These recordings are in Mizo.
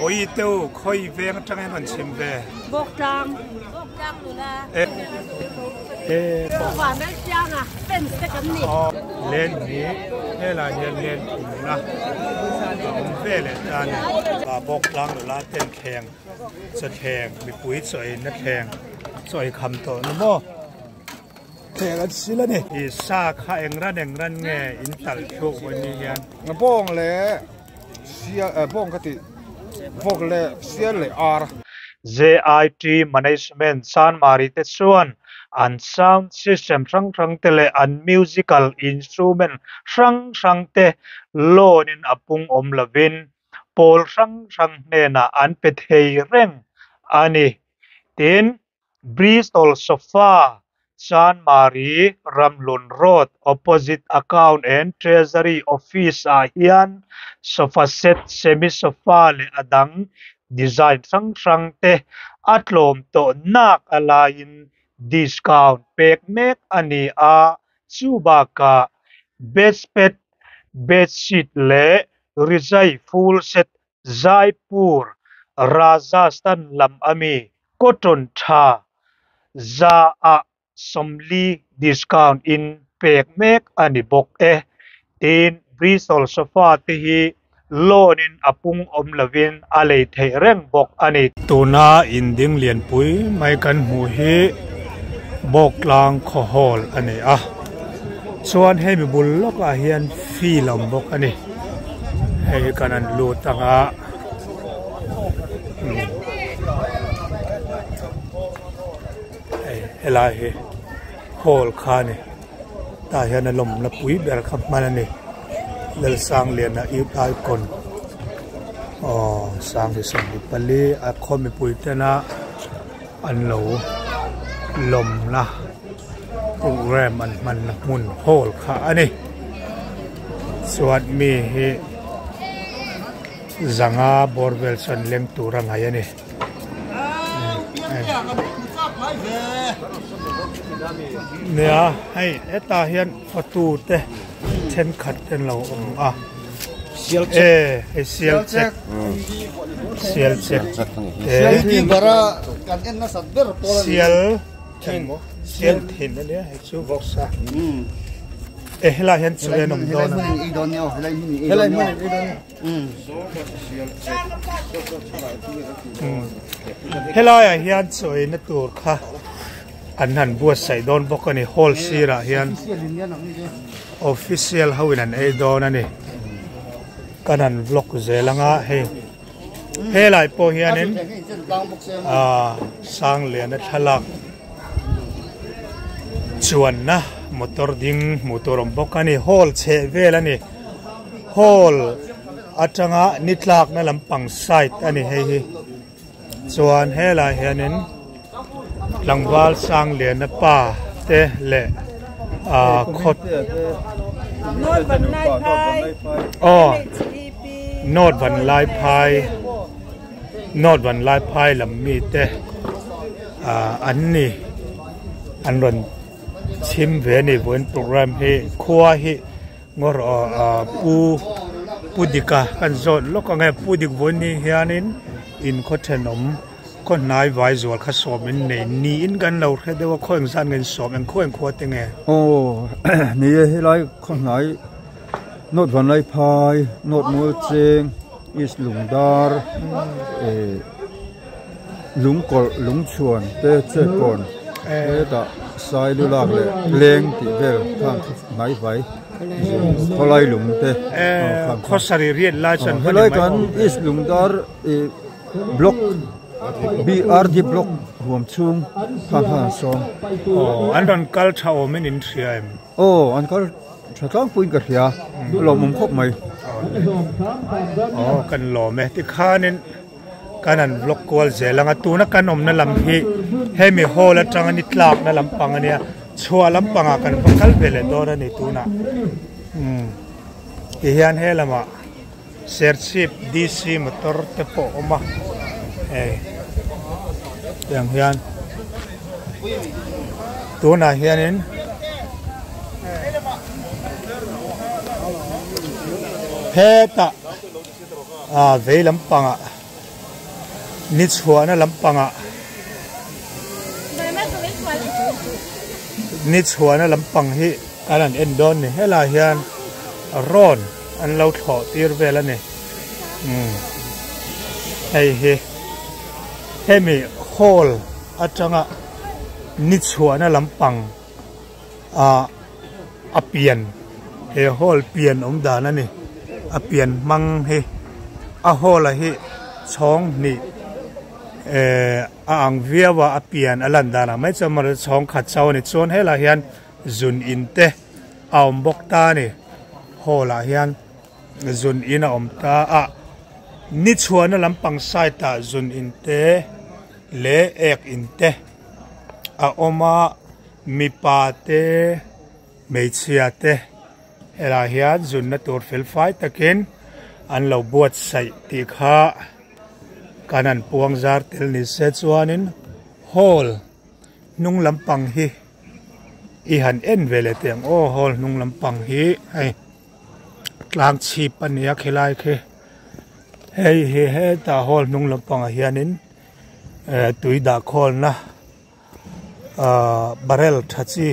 Bawi te u khawi veng atangin rawn chhim ve. Bawktlang. Bawktlang nula. Vanlalpianga fans te kan ni. Len hi helai hian len thumna a awm ve leh ta a ni. Bawktlang nula ten thleng chaw thleng mipui chaw eina thleng chaw ei kham tawh ni maw. Thleng an sil a ni. I sa kha eng ran eng ran nge in talh thluk vawi ni hian. Bawng leh sial bawng ka tih vawk leh sial leh ar. JIT Management Chanmari te chuan an sound system hrang hrang te leh an musical instrument hrang hrang te loan in a pung awm lovin pawl hrang hrang hnenah an pe thei reng a ni. Tin, Bristol Sofa, Chanmari, Ramhlun Road, opposite Account and Treasury Office ah hian sofa set, semi sofa leh a dang design hrang hrang te a tlawm tawh nak a laiin discount pek mek a ni a, chu bakah bedspread, bedsheet leh rizai full set Jaipur, Rajasthan lam ami cotton tha za ah 40 discount in pek mek a ni bawk e. Tin, Bristol sofa te hi loan in a pung awm lovin a lei theih reng bawk a ni. Tuna in ding lianpui mai kan hmuh hi Bawktlang khaw hall a ni a, chuan hemi bul lawkah hian field a awm bawk a ni. Hei hi kan han lut ang a hei helai hi hall kha a ni tah hian a lawmna pui ber kha hman a ni Lalsangliana youth icon aw sangri 24 a khaw mipui tena an lo lawmna program an hmanna hmun hall kha a ni chuan mi hi zanga bawr vel chuan leng tur a ngaih a ni nia hei hetah hian fatu te thenkhat te an lo awm a e hei sial chek sial chek te sial sial thin a nia hei chu vawksa e helai hian chu en awm dawn a helai ah hian chaw eina tur kha an han buatsaih dawn bawk a ni hall sirah hian official ho in an ei dawn a ni kan han vlog zel anga hei helai pawh hianin ah Sangliana thlalak chuanna motor ding hmuh tur awm bawk a ni hall chheh vel a ni. Hall atanga ni tlakna lampang side a ni hei hi chuan helai hianin tlangval Sangliana pa te leh ah khaw aw North Vanlaiphai North Vanlaiphai lam mi te ah an ni an rawn chhim ve a ni vawiin program hi khua hi. Ngawr aw pu pu dika kan zawt lawk ang e pu dik vawi ni hianin in khaw thenawm khaw hnai vai zual kha sawm in nei niin kan lo hre deuh a khaw eng zan nge in sawm eng khaw eng khua te nge. Aw ni e helai khaw hnai North Vanlaiphai North Mualcheng East Lungdar eh Lungkawlh Lungchhuan te Chekawn hetah Sailulak leh Leng tih vel khan hnai vai khawlai lung te khawsari riat lai chuan helai kan East Lungdar ih block BRD block huam chhung khan khan an sawm aw an rawn kal tha awm in in hria em aw an kal tha tlangpuiin ka hria lawmawm khawp mai aw kan lawm e tikhanin Kan han vlog kual zel ang a, tuna kan awmna lam hi hemi hall atanga ni tlakna lampang a nia, chhuah lampangah kan va kal ve leh dawn a ni tunah. Umm tihian he lamah Serchhip DC motor te pawh a awm a, hei tiang hian tunah hianin hetah. Ah vei lampangah ni chhuahna lampangah ni chhuahna lampang hi kan han en dawn ni helaiah hian rawn an lo thlawh tir vel a ni umm hei hi hemi hall atanga ni chhuahna lampang ah a pian he hall pian awm dan a ni a pian hmang hi a hall a hi chhawng hnih ehh a ang viau a a pian a lan danah mai chuan amaherawhchu chhawng khat chauh a ni chuan helaiah hian zun in te a awm bawk ta a ni hall ah hian zun in a awm ta a ni chhuahna lampang side ah zun in te leh ek in te a awm a. Mipa te, hmeichhia te helaiah hian zunna tur fel fai takin an lo buatsaih tih kha kan han puang zar tel ni se chuanin hall hnung lampang hi i han en ve leh teh ang aw hall hnung lampang hi hei tlang chhip a nia khilai khi hei hi hetah hall hnung lampangah hianin eh tui dah khawlna. Ahh barrel tha chi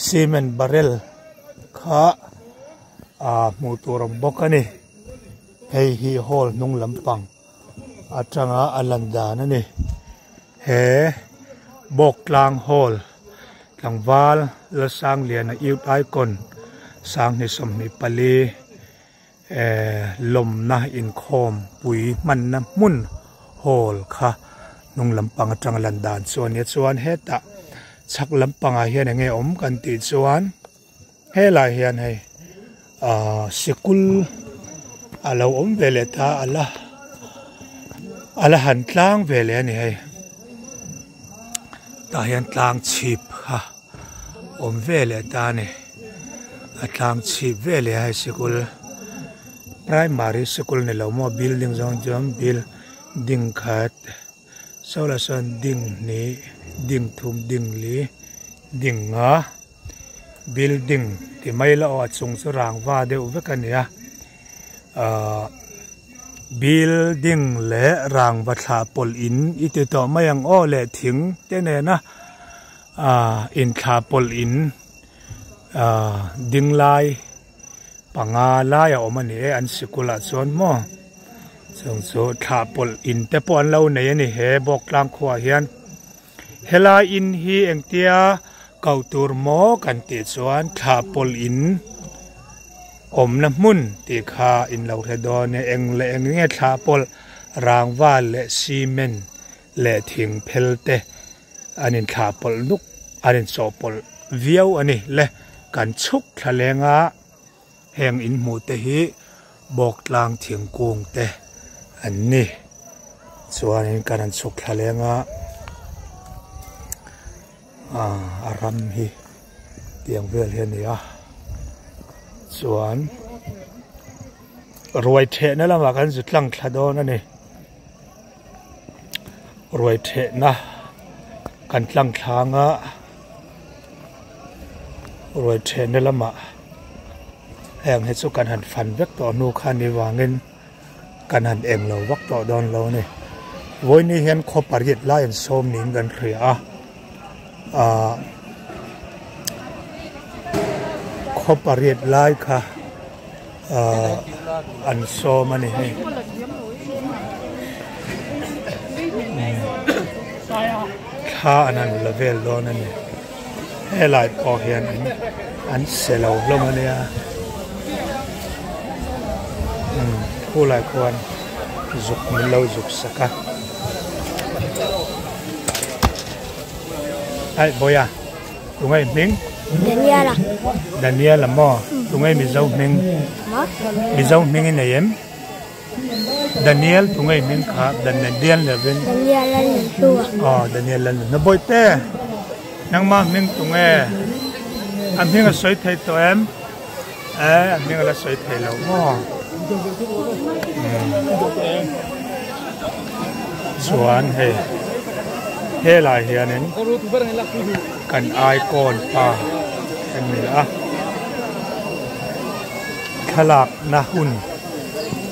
cement barrel kha ahh hmuh tur a awm bawk a ni hei hi hall hnung lampang atanga a lan dan a ni he bawktlang hall tlangval Lalsangliana youth icon sanghnih 24. Lawmna inkhawm pui hmanna hmun hall kha hnung lampang atanga lan dan chu a nia chuan hetah chhak lampangah hian eng nge awm kan tih chuan helaiah hian hei ahh sikul a lo awm ve leh ta a la a la han tlang ve leh a ni hei tah hian tlang chhip kha. Awm ve leh ta a ni a tlang chhip ve leh a hei sikul primary sikul ni lo maw building zawng chuan building khat saw lah sawn ding hnih ding thum ding li ding nga building ti mai la aw a chung chu rangva deuh vek a ni a ahh building leh rangva thlah pawlh in i ti tawh mai ang aw leh thing te nena. Aaa inthla pawlh in aaa ding lai panga lai a awm a ni e an sikul ah chuan maw chung chu thlah pawlh in te pawh an lo nei a ni he bawktlang khuaah hian helai in hi engtia koh tur maw kan tih chuan thlah pawlh in awmna hmun tih kha in lo hre dawn e eng leh eng nge thlah pawlh rangva leh cement leh thing phel te. An inthlah pawlh nuk, an inchawhpawlh viau a ni le. Kan chhuk thla leng a, heng in hmuh te hi Bawktlang thingkung te an ni. Chuanin kan han chhuk thla leng a, a ram hi tiang vel hi a ni a. Chuan ruai thehna lamah kan zu tlang thla dawn a ni. Ruai thehna kan tlang thlang a ruai thehna lamah heng hi chu kan han fan vek tawh hnu kha ni vangin kan han eng lo vak tawh dawn lo a ni vawiin hian khaw pariat lai an sawm niin kan hria a ah khaw pariat lai kha. Ahh an sawm a ni hei thla an han la vel dawn a ni helai pawh hian an se lo hlawm a nia umm khulai khuan zuk min lo zuk sak a aih bawiha. Tungai hming? Daniela. Daniela maw? Tungai Mizo hming? Mizo hming i nei em? Daniel tungai hming kha Daniel lovin. Daniel Lalnunhlua. Aw Daniel Lalnunhlua. Bawihte nangmah hming tunge? A hming a sawi thei tawh em? Eh a hming a la sawi thei lo maw? Chuan hei helai hianin kan icon pa a ni a thlalakna hun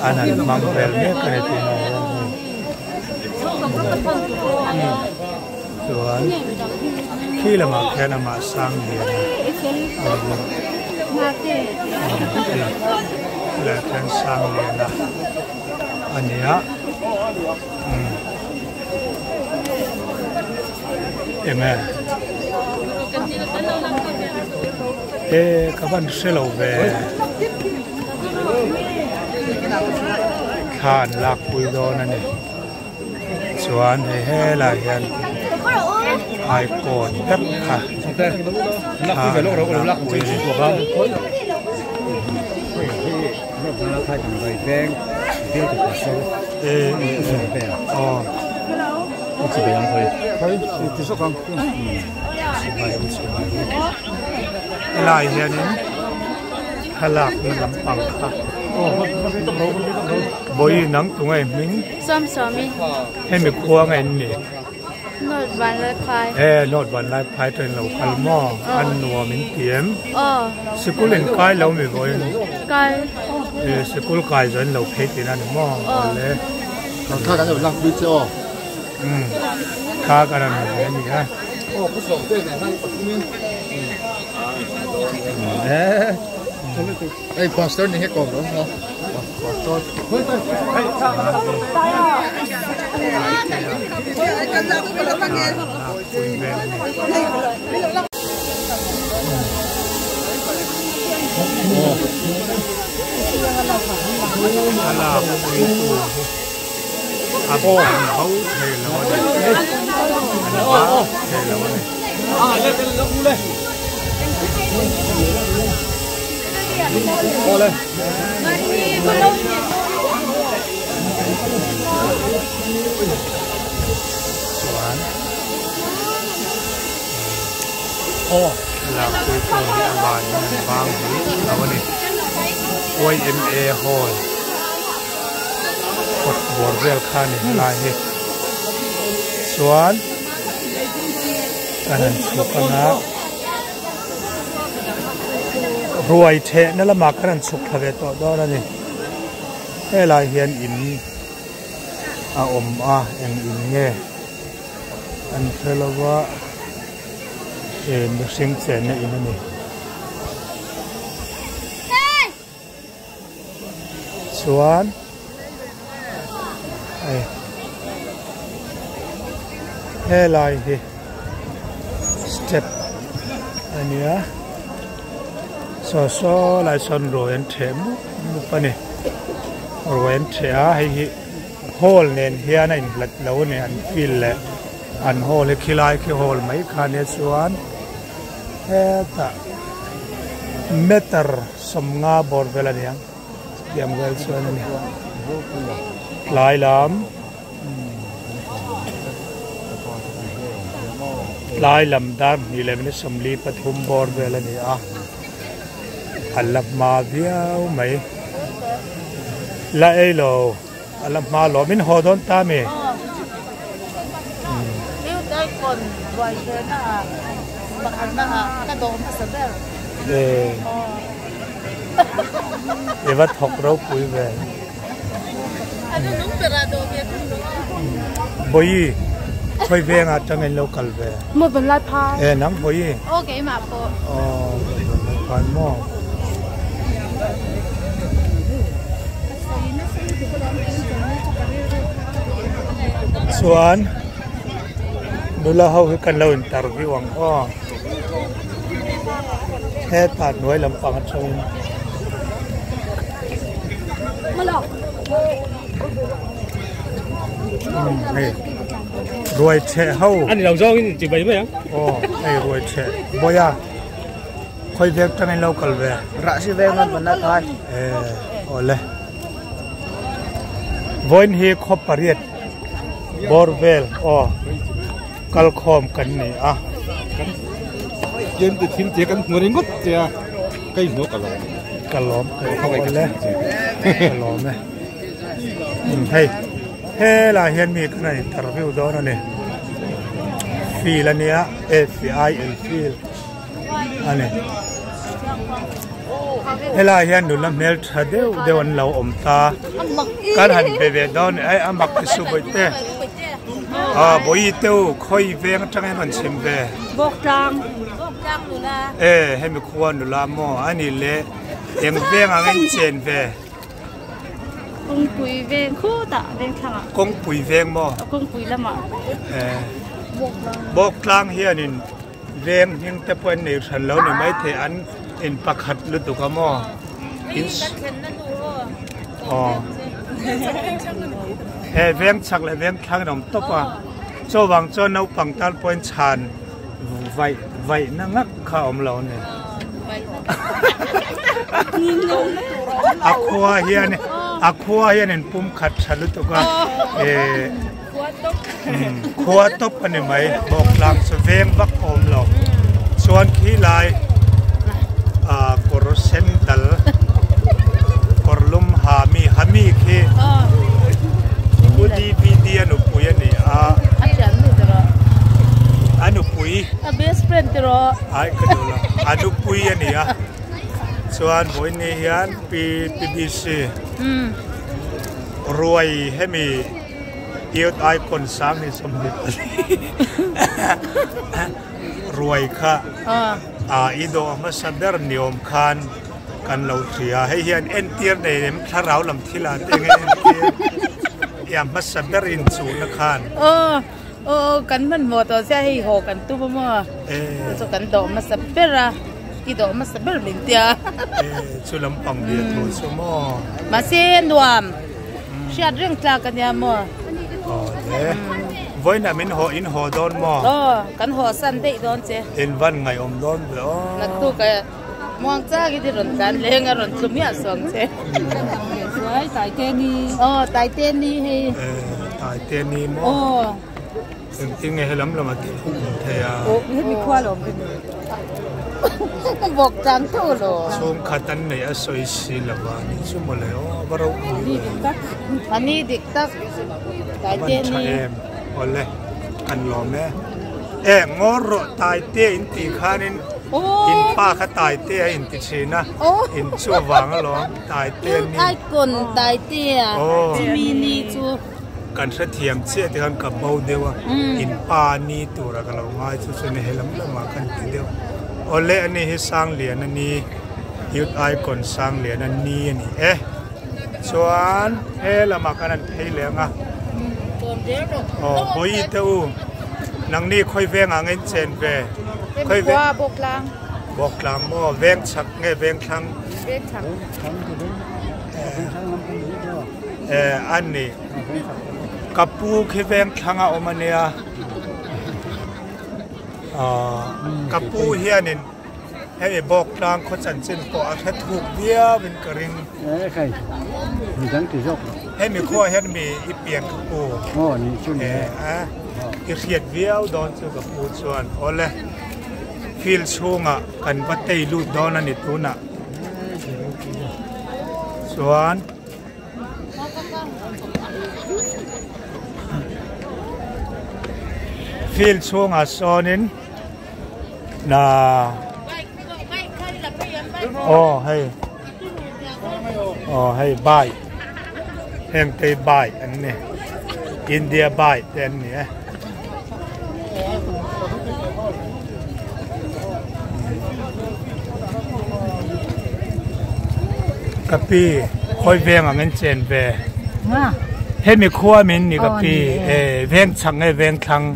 An han hmang vel mek a ni tunah hian hei chuan khi lamah khian amah sang lian a khilaiah khian sang lian a a ni a eng nge e ka van hre lo ve thla an lak pui dawn a ni chuan hei helai hian icon vek kha thla an lak pui a ni. Helai hianin thlalak na lampang kha vawi nang tunge hming hemi khua nge an nih. North Vanlalphai. E North Vanlalphai train lo kal maw an nuam in ti em? Aw. Sikul in kai lo mi vawiin? Kai. E sikul kai zawh in lo phei tihna ni maw? Aw. Le. Thla kan lo lak pui che aw. Um thla kan rawn hmu ve a ni a. Aw pu sawm te nen han pathum in. Ei pastor ni he kawm lo no. Pastor. A bo thei lo a ni an ba thei lo a ni. Chuan thlalakpui pawh hi a van in an bang hi lo a ni YMA hall kawt bawr vel kha a ni helai hi chuan kan han chhuk ang a ruai thehna lamah khan an chhuk thla ve tawh dawn a ni helai hian in a awm a eng in nge an hre lo va eh mihring chenna in a ni. Chuan hei helai hi step a nia saw saw lai sawn ruai an theh mup mup a ni ruai an theh a hei hi hall nen hian a inhlat lo a ni an field leh an hall hi khilai khi hall mai kha nia chuan hetah meter sawmnga bawr vel a ni ang chutiang vel chuan a ni tlai lam tlai lam dar hnih leh minute 43 bawr vel a ni a a la hma viau mai la ei lo a la hma lo min haw dawn ta mi. I va thawk ropui ve. Bawihi khawi vengah atang in lo kal ve. Maw van lai phai. E nang bawihi. Aw keimah pawh. Aw van lai phai maw. Chuan nula ho hi kan lo interview ang aw. Hetah hnuai lampang atangin hei ruai chheh ho ani lo zawng in chi bai mai ang aw hei ruai chheh bawia khawi vek tangin lo kal ve rah si veng an van a kai e awle vawiin hi khaw pariat bawr vel aw Kalkhawm kan ni a. Kian ti thil che kan hmu ringawt che a, ka inhmuh ka lawm. Ka lawm ka lawm e. Ka lawm e. Hei helai hian mi kan rawn interview dawn a ni. Field a nia, FIL field a ni. Helai hian nula hmel tha deuh deuh an lo awm ta kan han be ve dawn ai a mak ti su bawihte ah bawi te u khawi veng atangin an rawn chhim ve Bawktlang Bawktlang nula e hemi khua nula maw a nih leh eng veng ang in chen ve Kawngpui veng khutah veng thlangah Kawngpui veng maw Kawngpui lamah e Bawktlang hianin Veng hming te pawh an nei hran lo ni maithei an in pakhat lutuk a maw in aw he veng chhak leh veng thlang in awm tawp a chuvang chuan naupang tan pawhin chhan vaih vaih na ngak kha a awm lo a ni a khua hian a khua hian in pum khat tha lutuk a eh. Khua tawp a ni mai bawktlang chu veng vak a awm lo chuan khi lai ah kawr sen dal kawr lum ha mi ha mi khi u dvd a nupui a ni a a nupui ai ka duh lo a nupui a ni a chuan vawiin hian pi pbc ruai hemi. Youth Icon 2024 ruai kha a i dawh hmasa ber ni awm khan kan lo hria hei hian entir nei em thlarau lam thil ah te enge entir ia hmasa ber in chuhna khan aw aw kan hmanhmawh tawh sia hei haw kan tum a maw chu kan dawh hmasa ber a i dawh hmasa ber min tia e chu lampang bia thu chu maw mahse nuam Hriat reng tlak a nia maw? Aw le. Vawiinah min haw in haw dawn maw? Aw, kan haw san daih dawn che. In van ngaihawm dawn ve aw. Naktuk a muang chak in i rawn tlan leng a rawn tlu miah suang che. Suai Taite ni. Aw, Taite ni hei. Eh, Taite ni maw? Aw. Engtin nge helam lam a tih khum thei a? Aw, hemi khua lawm ka ni. Vawk tlang tho lo. Chhungkhat an neih a sawi si lo va ni chu maw le aw, a va ropui ve. A ni dik tak. Taite ni. A van tha em. Awle, kan lawm e. E, ngawr rawh Taite in tih khanin in pa kha Taite a inti thin a, in chu vang alawm Taite ni. Icon Taite a, chumi ni chu. Kan hrethiam chiah te khan ka bo deuh a, in pa ni tura ka lo ngai chu chuan he lam lamah khan ti deuh. Awle ani hi Sanglian a ni, Youth Icon Sanglian a ni a ni e. Chuan he lamah khan an phei leh ang a. Aw Bawihi te u, nangni khawi vengah nge in chen ve? Khawi veng? Bawktlang. Bawktlang maw? Veng chhak nge veng thlang? Veng chhak. Eh a ni ka pu khi veng thlang a awm a nia ah ka pu hianin hemi bawk tlang khaw chanchin pawh a hre thuk viau in ka ring hemi khuaah hian mi i pian ka pu eh a i hriat viau dawn chu ka pu chuan awle field chhungah kan va tei lut dawn a ni tunah chuan. Field chhungah sawnin na aw hei aw hei bike heng te hi bike an ni India bike te an ni e. Ka pi khawi veng ang in chen ve hemi khua min ni ka pi e veng chhak nge veng thlang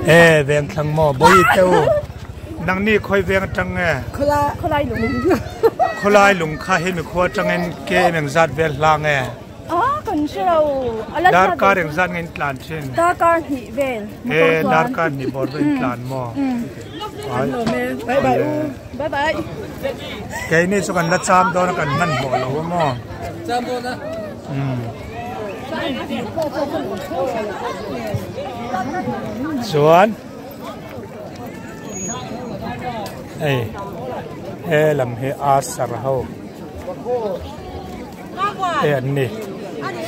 e veng thlang maw bawi te u nangni khawi veng atang nge khawlai lung khawlai lung kha hemi khua atangin ke em engzat vel hlang e. Ah kan hre lo a la Darkar engzat nge in tlan thin? Darkar hnih vel motor chuan. Darkar hnih bawr vel in tlan maw? Kan lawm e. Bye bye u. Bye bye. Keini chu kan la cham dawn a kan hmanhmawh lo a maw? Cham dawn a. Chuan hei he lam hi Asar ho. Hei an ni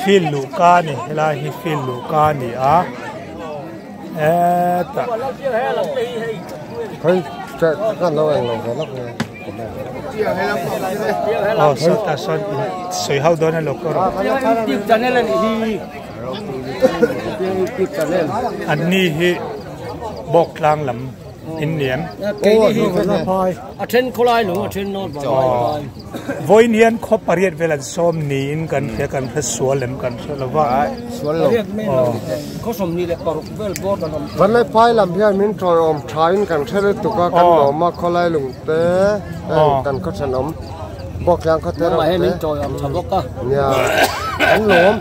field luh ka a ni helai hi field luh ka a ni a hetah. Aw sawtah sawn sawi ho dawn a lo kawr awm. An ni hi bawk tlang lam in ni em? Vawiin hian khaw pariat vel an sawm niin kan hria kan hre sual em kan hre lo va. Vanlai phai lam hian min tawiawm thain kan hre lutuk a kan lawm a khawlai lung te kan khaw thenawm bawk hian khaw te reuh te nia kan lawm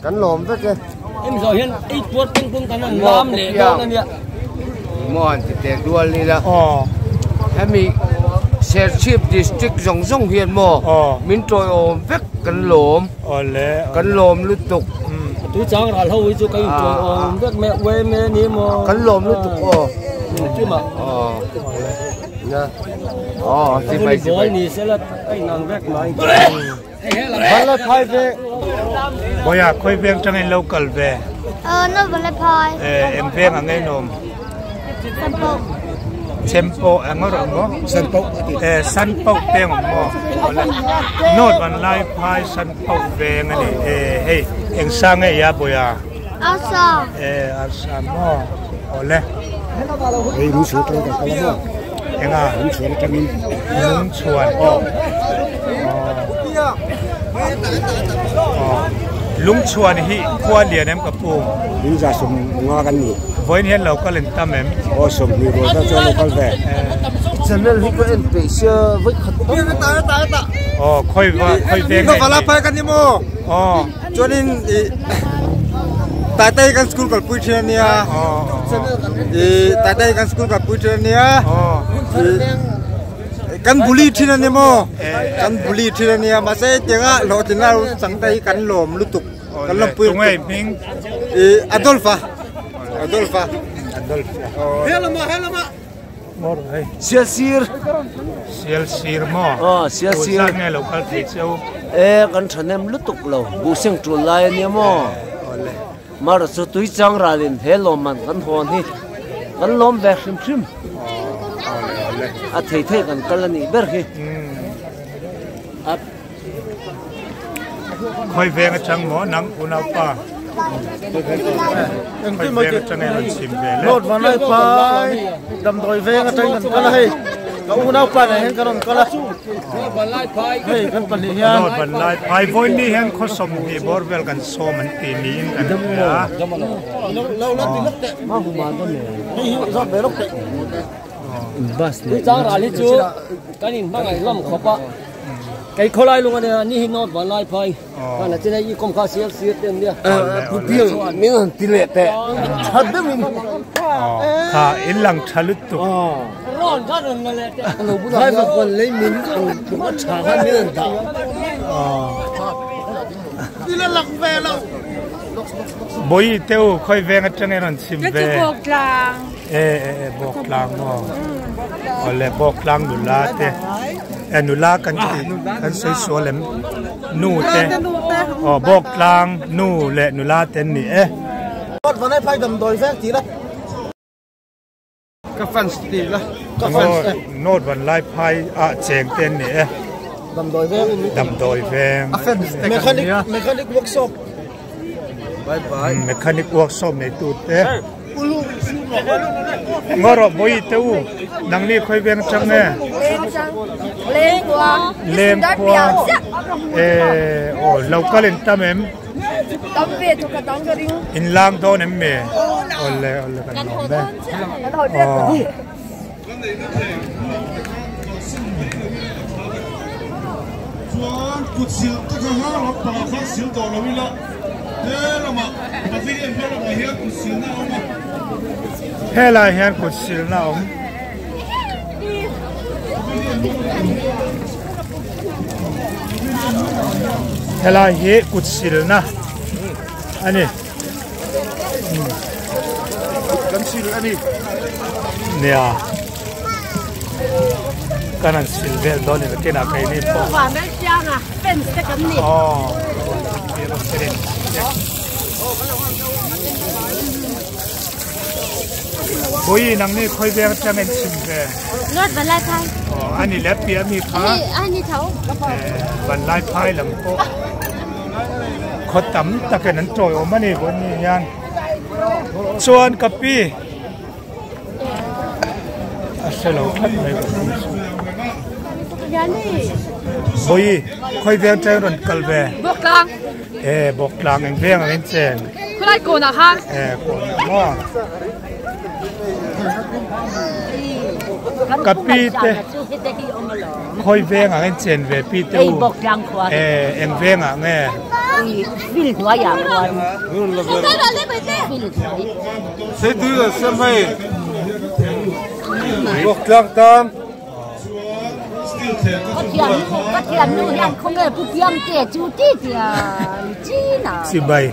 kan lawm vek e. Maw an ti teh dual ila hemi Serchhip district zawng zawng hian maw min tawiawm vek kan lawm kan lawm lutuk kan lawm lutuk aw aw chibai chibai Bawiha khawi veng tang in lo kal ve? Eh eng veng ang enawm? Chempoh ang rawh maw? Eh Sanpoh peng awm maw? North Vanlaiphai Sanpoh veng a ni eh hei eng sa nge i a Bawiha? Arsa. Eh arsa maw? Awle. Hei lungchhuan atangin kan kal a maw? Enga? Lungchhuan atangin. Lungchhuan aw. Lungchhuan hi khua lian em ka pu? In za sawm nga kan ni. Vawiin hian lo kal in tam em? Aw sawmhnih rual kha chuan lo kal ve. Channel hi ka en peih sia vawi khat tam. Aw khawi va khawi veng nge ni? Phai kan ni maw? Aw. Chuanin i Taitai kan school kalpui thin ania. I Taitai kan school kalpui thin ania. Kan bully thin ania maw? Kan bully thin ania mahse hetianga hlawhtlinna ro chang te hi kan lawm lutuk. Kan lawmpui lutuk. Tunge hming? I Adolf-a. Adolf-a. Adolf-a. Helama helama. Sial sir. Sial sir maw? Aw sial sir. Tun zat nge lo kal thei cheu? E kan thahnem lutuk lo buhseng tul lai ania maw? Awle. Mara chu tui chang ralin he lawmman kan hawn hi kan lawm ve hrim hrim. Awle awle. A thei thei kan kal anih ber hi. A. Khawi veng atang maw nang unaupa? Khawi veng atang nge rawn chim ve le? North Vanlaiphai damdawi veng atang kan kal a hei ka unaupa nen hian ka rawn kal a hei kan pahnih hian North Vanlaiphai vawiin hian khaw sawmhnih bawr vel kan sawm an ti niin kan hria a. Tuichang ral hi chu kan inhmangaih hlawm khawp a. Kei khawlai lung a nia, ni hi North Vanlaiphai khan a chen a, i kawm kha sial sir te an nia. Pu Piang min han ti leh teh tha deuhin. Kha in lang tha lutuk. Rawn kha rawn la leh teh. Driver pawn lei min ang tluk a tha khan min han dah. Bawi teu khawi veng atangin rawn chim ve. Ka chu bawk tlang. E e e bawk tlang maw. Awle bawk tlang nula te. E nula kan ti kan sawi sual em nu te aw bawk tlang nu leh nula te an ni e. Vanlaiphai damdawi vek tih la. Ka fans tih la. Ka fans te. North Vanlaiphai ah cheng te an ni e. Damdawi veng. Damdawi veng. A fans te kan nia. Mechanic workshop. Bye bye. Mechanic workshop nei tu te. Ngaw rawh bawi te u nangni khawi veng chang nge? Leng khua. Leng khua. Eh aw local in tam em? Tam ve chu ka tam ka ring. In lang dawn em me? Awle awle kan lawm e. Aw. Chuan kut sil te kha ha lampangah khan sil tawh lo ila he lamah pavilion hma lamah hian kut silna a awm a. Helai hian kut silna a awm. Helai hi kut silna a ni. Kut kan sil a ni. Nia. Kan han sil vel dawn ni nakinah keini pawh. Vanvel chianga fence te kan ni. Aw. Bawi nang ni khawi veng atang in chim ve. North Vanlaiphai. Ani leh piah mi kha Vanlai phai lam pawh khaw tam takin an tawiawm a ni vawn ni hian chuan ka pi a hre lo tlat mai ka pi chu Bawi khawi veng teng rawn kal ve Bawktlang e Bawktlang eng veng ang in cheng Khulai kawnah khan e kawnah maw Ka pi te khawi veng ang in chen ve pi te u e eng veng ah nge Chibai.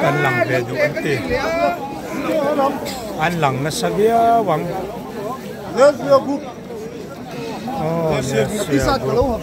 Kan lang ve duh an ti. An lang nasa viau ang. Aw Lersia group. Lersia group.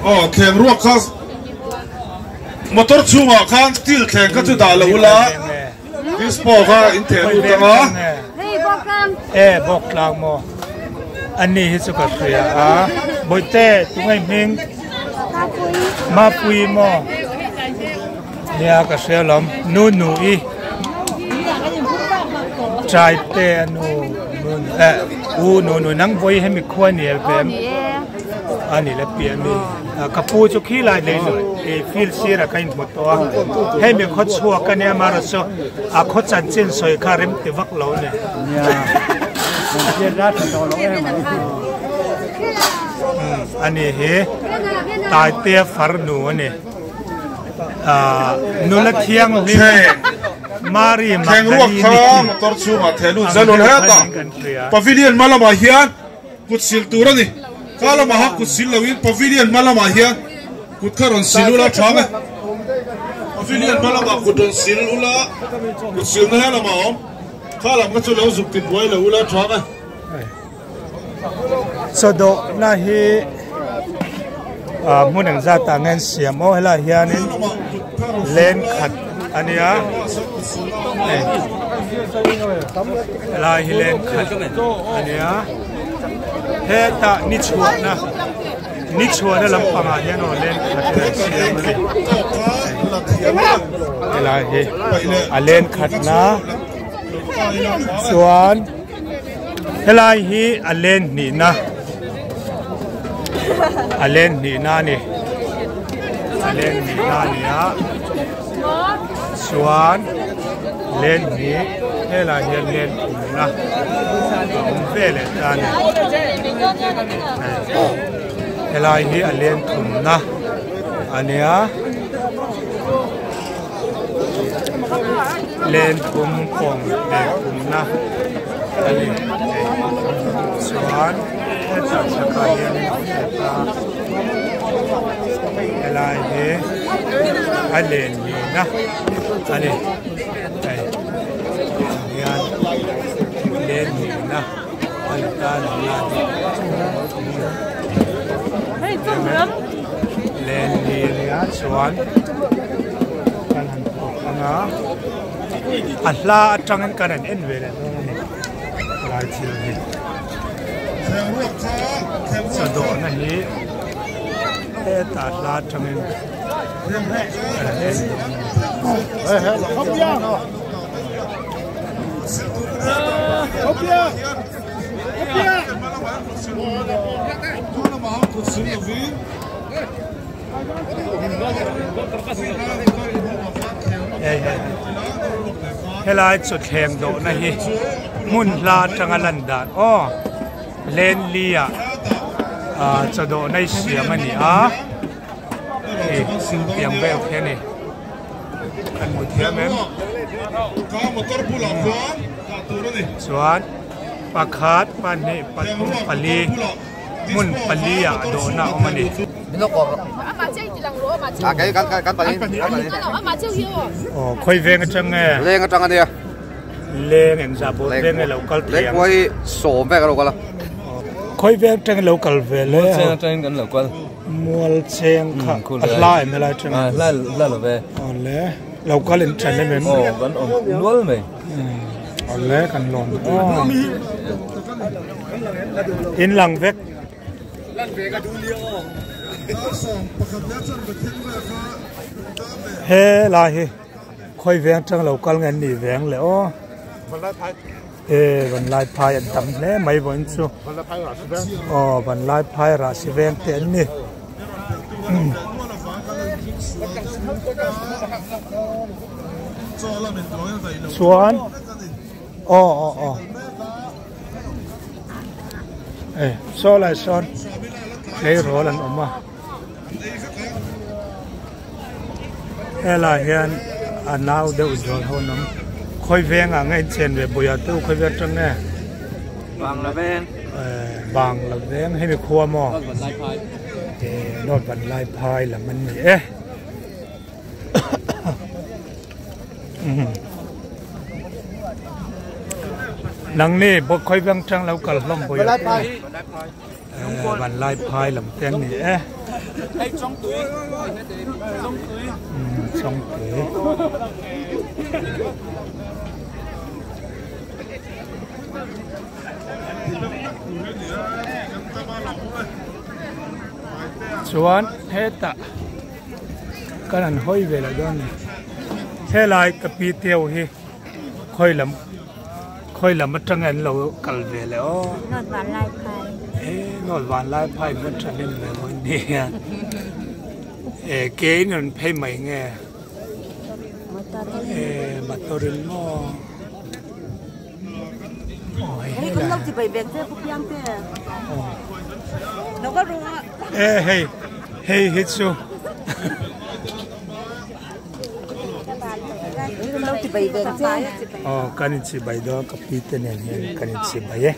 Aw thleng ruak kha motor chhungah khan steel thleng kha chu dah lo ula dispo kha in theh lut ang a. E bawk tlang maw ani hi chu ka hria a bawihte tunge hming mapui maw nia ka hria lawm nu nu i trai te a nu nu eh u nu nu nang vawi hemi khua ni el ve a ni le piah mi ka pu chu khi lai lei e field sir a ka in hmu tawh a hemi khaw chhuak a nia amaherawh chu a khaw chanchin sawi kha rem ti vak lo a ni ani hi Taitea farnu a ni ah nula thianghlim Mary Magdalene motor chhungah thehlut zalun heta pavilion hma lamah hian Kut sil tur a ni. Kha lamah ha kut sil loin pavilion hma lamah hian kut kha rawn sil ula tha ang e. Pavilion hma lamah kut rawn sil ula, kut silna he lamah a awm. Kha lam kha chu lo zuk ti buai lo ula tha ang e. Chawdawhna hi hmun engzat ah nge an siam aw helaiah hianin leng khat a nia hei helai hi leng khat a nia hetah ni chhuahna ni chhuahna lampangah hian aw leng khat in an siam a ni helai hi a leng khatna chuan. Helai hi a len hnihna a len hnihna a ni a len hnihna a ni a chuan len hnih helai hian len thumna a awm ve leh ta a ni helai hi a len thumna a nia. Len thum kawng leh thumna a ni hei chuan hetah chhakah hianin a awm leh ta helai hi a len nihna a ni hei hian len nihna a ni ta a ni len ni a nia chuan. Kan han thawk ang a, a hla atangin kan han en ve leh dawn a ni helai thil hi. Chawdawhna hi hetah hla atangin kan han en dawn a ni. Hei hei helai chawthleng dawhna hi hmun hla atanga lan dan aw lenli ah ah chaw dawhna hi siam a ni a hei tiang vel khi a ni kan hmu thiam em chuan pakhat pahnih pathum pali hmun pali ah dawhna a awm a ni. Aw khawi veng atang nge? Leng atang ania. Leng engzah bawt veng nge lo kal thiam? Leng pawh hi sawm vek a lo kal a. Khawi veng atang lo kal ve le? Mual cheng atangin kan lo kal. Mual cheng kha a hla em helai atang? A hla hla lo ve. Aw le lo kal in than em em? Aw kan awm nual mai. Aw le kan lawm aw. In lang vek. He lai hi khawi veng atang lo kal nge an nih veng le aw e vanlai phai an tam hle mai vawiin chu aw vanlai phai rahsi veng te an ni. Chuan aw aw aw. Hei saw lai sawn tleirawl an awm a helai hian a nau deuh zual ho an awm khawi veng ah nge in chen ve buia te u khawi veng atang nge Bangla veng Bangla veng hemi khua maw North Vanlaiphai lam an ni e. Nang ni bawk khawi veng tang lo kal hlawm pawh van lai phai lam te an ni e chawngtui chuan hetah Kan han hawi ve loh dawn a ni. Helai ka pi teu hi khawi lam khawi lam atanga an lo kal ve leh aw. Nawt van lai phai. E nawt van lai phai hman tha hnem ve maw nia. E ke in rawn phei mai nge. E motor in maw. Hei kan lo ti bai bek te pu piang te. Lo ka ru a. E hei hei hi chu. Kan lo ti bai bek te. Oh kan in chi bai do ka pi te nen hian kan in chi bai e.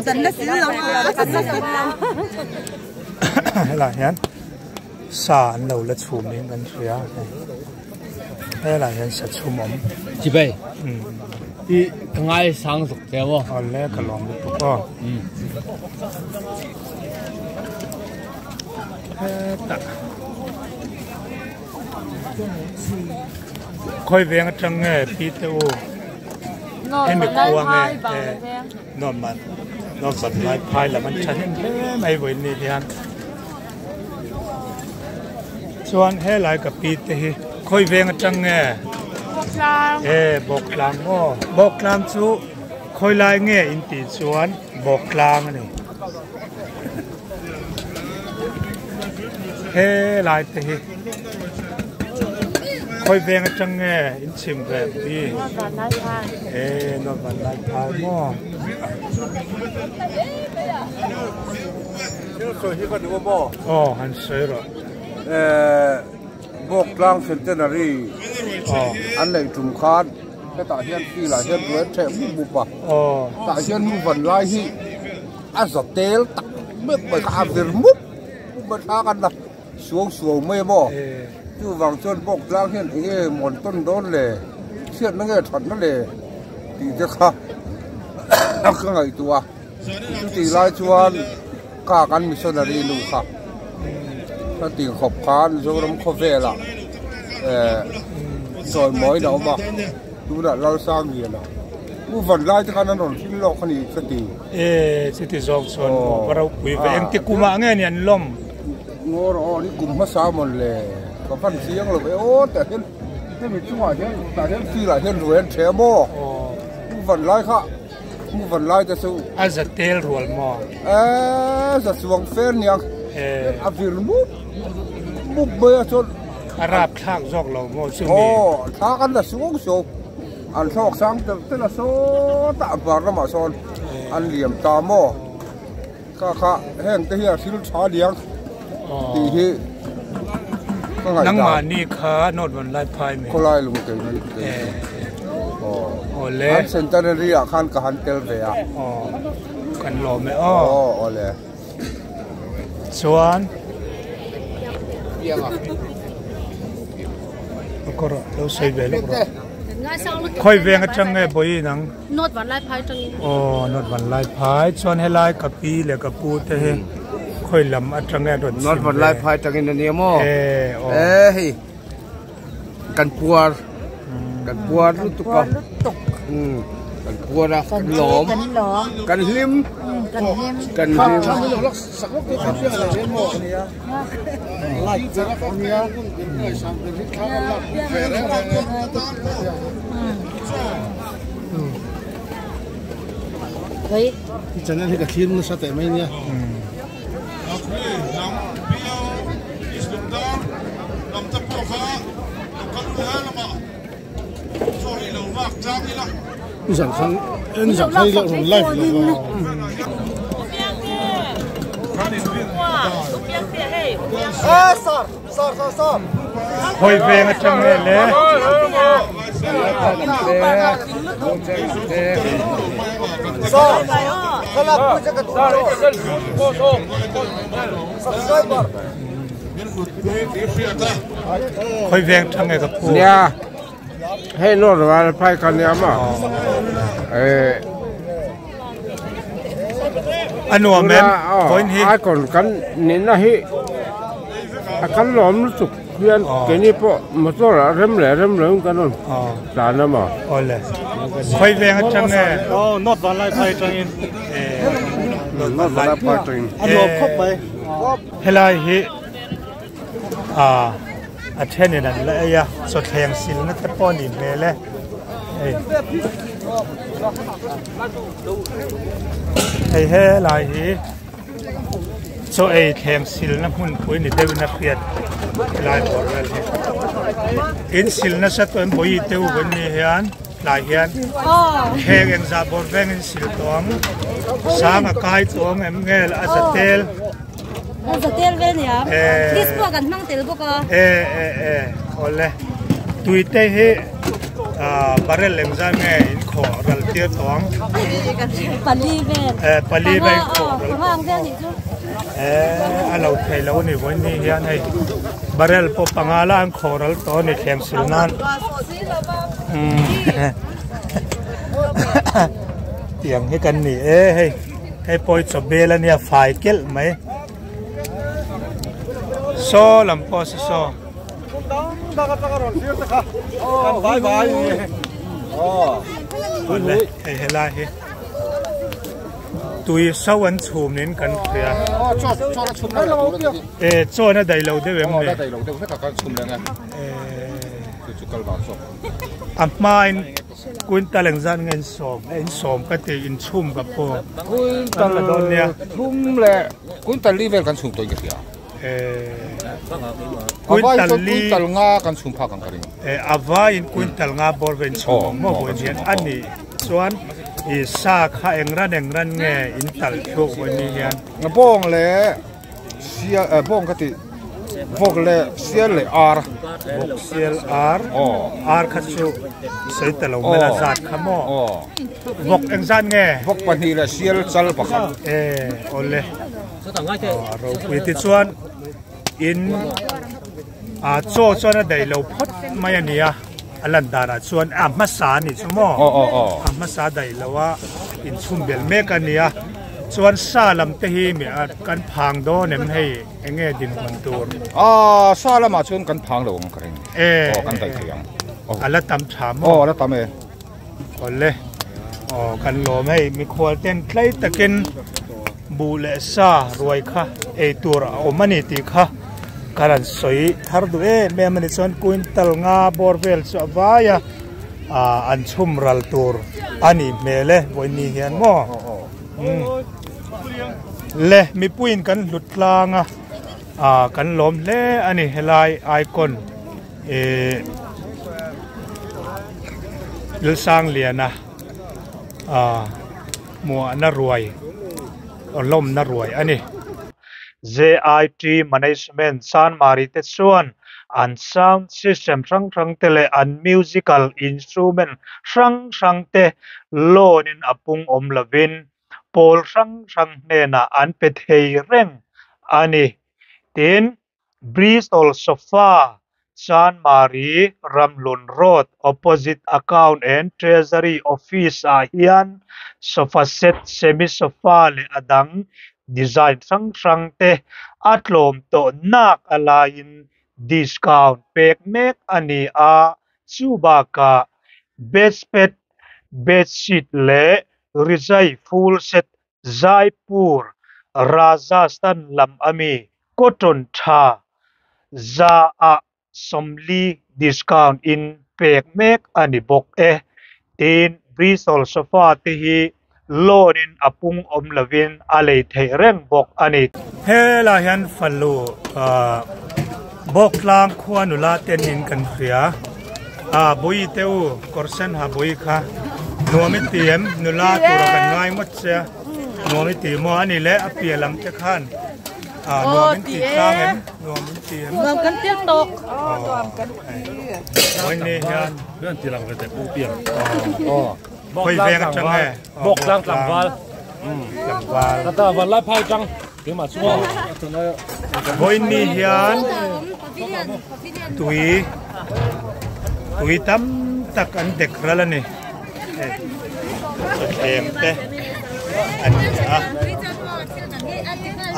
Kan la sil lo a. Kan la sil lo. Helai hian sa an lo la chhum in kan hria. Helai hian sa chhum awm. Chibai. I ka ngai sang zuk che maw. Awle ka lawm lutuk aw. Hetah. Khawi veng atang nge pi te u. Hemi khua nge Norman Norman lai phai lam an tha hnem hle mai vawiin ni hian. Chuan helai ka pi te hi khawi veng atang nge? Bawktlang. E Bawktlang maw? Bawktlang chu khawi lai nge in tih chuan Bawktlang a ni. Helai te hi khawi veng atang nge in chhim ve pi? E North Vanlaiphai maw? Thil sawi hi ka duh a maw? Aw, han sawi rawh. Eh, Bawktlang Centenary an neih tum khan hetah hian field ah hian ruai theh mup mup a. Tah hian mu van lai hi a za tel tak meuh mai kha a vir mup mup mai thla kan la suau suau mai a maw? Chuvang chuan Bawktlang hian eng nge mawn tawn dawn le, chhiatna nge thatna le tih te kha ka ngaihtuah a. Chutih lai chuan ka kan missionary nu kha ka ti khawp khan Zoram khawvelah eh chawimawiin a awm a, tunah Lalsangliana u van lai te khan an rawn hring lawk a ni ka ti. E chuti zawk chuan maw va ropui ve engti kumah nge ni an lawm? Ngaw rawh aw ni kum hmasa mawn le ka van chiang lo ve aw tah hian hemi chungah hian tah hian field ah hian ruai an ṭhe a maw u van lai kha. Mu van lai te chu. A za tel rual maw? E za chuang fer niang. A vir mup mup mai a chuan. A rap thlak zawk lo maw chu mi? Aw, thla kan la suang suang. An thlawk sang tel tel a sawtah var lamah sawn an liam ta maw? Kha kha heng te hi a thil tha niang tih hi ka ngaihdan. Nangmahni kha North Vanlaiphai mai. Khawlai lung kei ni. Aw le. An centenary ah khan ka han tel ve a. Aw kan lawm e aw. Aw aw le. Chuan. Kawr lo sawi ve lawk rawh. Khawi veng atang nge bawi nang? North Vanlaiphai atangin. Aw North Vanlaiphai chuan helai ka pi leh ka pu te hi khawi lam atang nge rawn chhim ve? North Vanlaiphai atangin ania maw? E aw. E hei kan puar kan puar lutuk a. Kan puar a kan lawm kan hlim kan hlim kan hlim. I channel hi ka thlir nasa teh mai nia. I zan khan en zan khan i rawn live lo va. Khawi veng atang nge le. Khawi veng atang nge ka pu. Nia hei North Vanlaiphai ka nia maw. A nuam em vawiin hi. Icon kan nihna hi a kan lawm lutuk hian keini pawh motor ah rem leh rem loin kan rawn tlan a maw. Awle khawi veng atang nge. Aw North Vanlaiphai atangin. North Vanlaiphai atangin. A nuam khawp mai. Helai hi a thenin an la ei a chawthleng silna te pawh a nih hmel e hei hei helai hi chaw ei thleng silna hmunpui ni deuhin a hriat helai bawr vel hi in sil nasa tawh em bawi te u vawi ni hian tlai hian thleng engzah bawr vengin sil tawh ang sang a kai tawh ang em nge a za tel. Za tel vel nia. Disco kan hmang tel bawk a. E e e awle tui te hi barrel engzah nge in khawh ral tir tawh ang. Pali vel. E pali vel in khawh ral. Panga ang vel nih chu. E a lo thei lo ni vawiin ni hian hei barrel pawh panga la an khawh ral tawh a ni thleng sil nan. Tiang hi kan ni e hei. Hei pawh hi chaw bel a nia fai kelh mai. Saw lam pawh saw saw. Awle hei helai hi tui so an chhum niin kan hria. E chaw na daih lo deuh em ni? A hmain. Quintal engzat nge in sawm? In sawm ka ti, in chhum ka pawh. Quintal thum leh quintal li vel kan chhum tawhin ka hria. Quintal li. Quintal nga kan chhum phak ang ka ring. A vaiin quintal nga bawr ve in chhum ang maw vawiin hian a nih chuan i sa kha engran engran nge in tal thluk vawiin ni hian. Bawng leh Sial eh bawng ka tih vawk leh sial leh ar. Vawk sial ar. Ar kha chu sawi ta lo mela zat kha maw. Vawk eng zat nge? Vawk pahnih leh sial chal pakhat. E awle. Ropui tichuan in a chaw chuan a daih lo phawt mai a nia a lan danah chuan a hmasa a nih chu maw. A hmasa daih lo a inchhum belh mek a nia. Chuan sa lam te hi mi a kan phang dawn em hei eng nge dinhmun tur? Aaa sa lamah chuan kan phang lo ang ka ring. E Aw kan daih thei ang. Aw a la tam tha maw? Aw a la tam e. Awle aw kan lawm hei mikhual ten tlai takin buh leh sa ruai kha ei tur a awm a ni tih kha ka rawn sawi thar duh em em a ni chuan quintal nga bawr vel chu a vai a ah an chhum ral tur. Ani hmel e vawiin hian maw umm le mipuiin kan hlut tlang a ah kan lawm hle ani helai icon eh Lalsangliana ah hmuahna ruai lawmna ruai ani. JIT Management Chanmari te chuan an sound system hrang hrang te leh an musical instrument hrang hrang te loan in a pung awm lovin pawl hrang hrang hnenah an pe thei reng a ni. Tin, Bristol Sofa, Chanmari, Ramhlun Road, opposite Account and Treasury Office ah hian sofa set, semi sofa leh a dang design hrang hrang te a tlawm tawh nak a laiin discount pek mek a ni a, chu bakah bedspread, bedsheet leh rizai full set Jaipur, Rajasthan lam ami cotton tha za ah 40 discount in pek mek a ni bawk e. Tin, Bristol sofa te hi loan in a pung awm lovin a lei theih reng bawk a ni. Helai hian falu Bawktlang khua nula ten in kan hria. A bui te u kawr sen ha bui kha nuam i ti em nula tura kan ngai ngawt che a nuam i ti maw a ni le a piah lam te khan a nuam in ti tlang em nuam in ti em nuam kan tir tawk nuam kan ti mawi ni hian hian ti lang ve te pu piang khawi veng atang nge bawk tlang tlangval tlangval kata van lai phai tang keimah chu vawi ni hian tui tui tam tak an dek ral a ni hei chawthleng te an ni a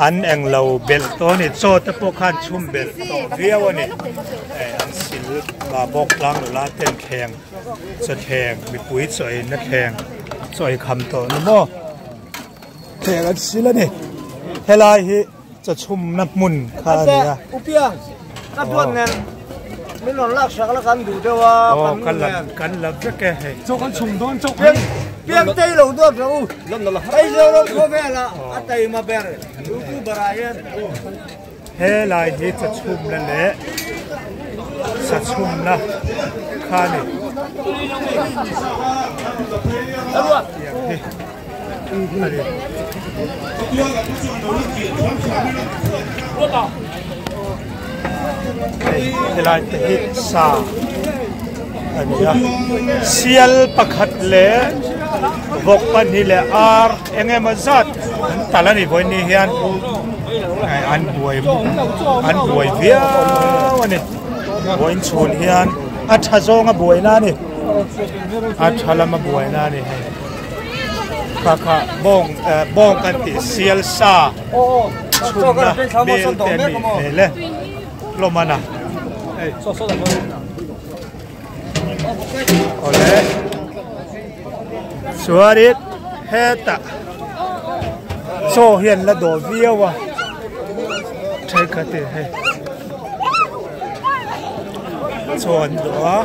an englo belh tawh a ni chaw te pawh khan chhum belh tawh viau a ni hei an sil ah bawk tlang nula ten thleng chawthleng mipui chaw eina thleng chaw ei kham tawh ni maw thleng an sil a ni helai hi. Chaw chhumna hmun kha a ni a. U Piang, ka duat nen min rawn lak sak la kan duh deuh a, kan nu nen. Kan la vek e hei. Chaw kan chhum dawn chauh kha. Piang tei lo duat rawh u. Hei Zoram khawvela a taima ber youtuber ah hian. Helai hi chaw chhumna leh sa chhumna kha a ni. Tiang hi. Helai te hi sa a ni a sial pakhat leh vawk pahnih leh ar eng emaw zat an tal a ni vawiin ni hian an buai an buai viau a ni vawiin chhun hian a tha zawnga buaina a ni a tha lama buaina a ni hei. Kha kha bawng eh bawng kan tih sial sa chhumna bel te a nih hmel e hlawm a na hei awle chuanin hetah chaw hian la dawh viau a thenkhat in hei. Chaw an dawh a.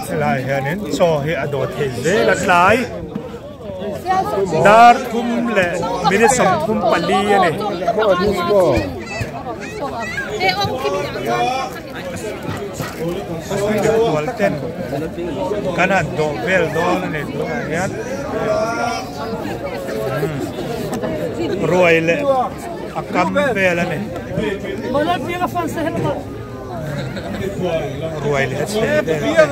Helai hianin chaw hi a dawh theih zel a tlai dar thum leh minute 34 a ni. Mikhual ten kan han dawh vel dawn a ni tunah hian. Ruai leh a kam vel a ni. Ruai leh a chhe vel te.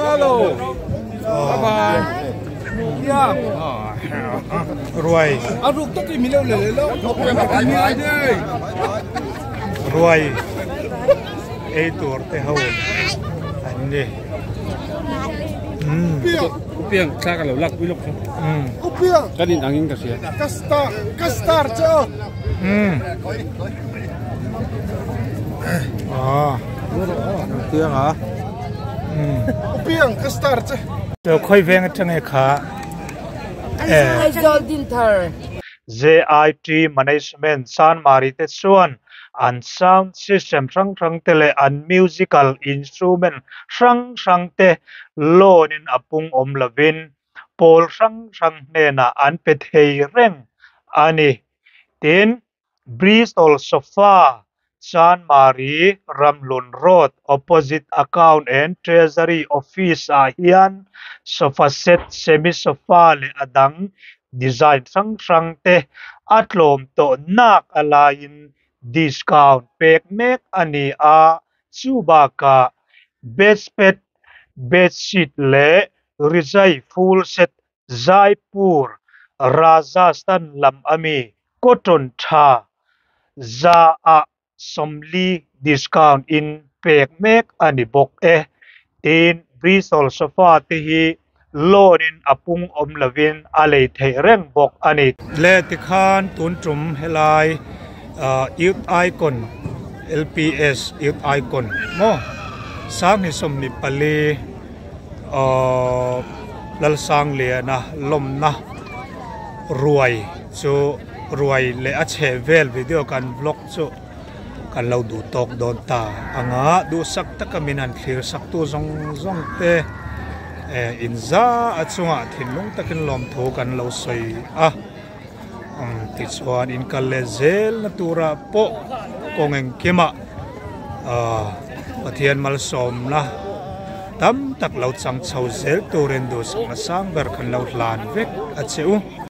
Ruai. Ruai ei tur te ho an ni. Upiang thla ka lo lak pui lawk chu. Upiang. Kan in angin ka hria. Ka star ka star che aw. Ah. Upiang a. Upiang ka star che. Chaw khawi veng atang e kha. Aizawl Dinthar. JIT Management Chanmari te chuan. an sound system hrang hrang te leh an musical instrument hrang hrang te loan in a pung awm lovin pawl hrang hrang hnenah an pe thei reng a ni. Tin, Bristol Sofa, Chanmari, Ramhlun Road, opposite Account and Treasury Office ah hian sofa set, semi sofa leh a dang design hrang hrang te a tlawm tawh nak a laiin discount pek mek a ni a, chu bakah bedspread, bedsheet leh rizai full set Jaipur, Rajasthan lam ami cotton tha za ah 40 discount in pek mek a ni bawk e. Tin, Bristol sofa te hi loan in a pung awm lovin a lei theih reng bawk a ni. Le tikhan tun tum helai Youth Icon LPS Youth Icon maw 2024 Aww Lalsangliana lawmna ruai chu ruai leh a chheh vel video kan vlog chu kan lo duh tawk dawn ta anga duhsak taka min han thlir sak tu zawng zawng te eh inza a chungah thinlung takin lawmthu kan lo sawi a umm tichuan in kal leh zel na turah pawh kawng engkimah ahh Pathian malsawmna tam tak lo chang chho zel turin duhsakna sang ber kan lo hlan vek a che u.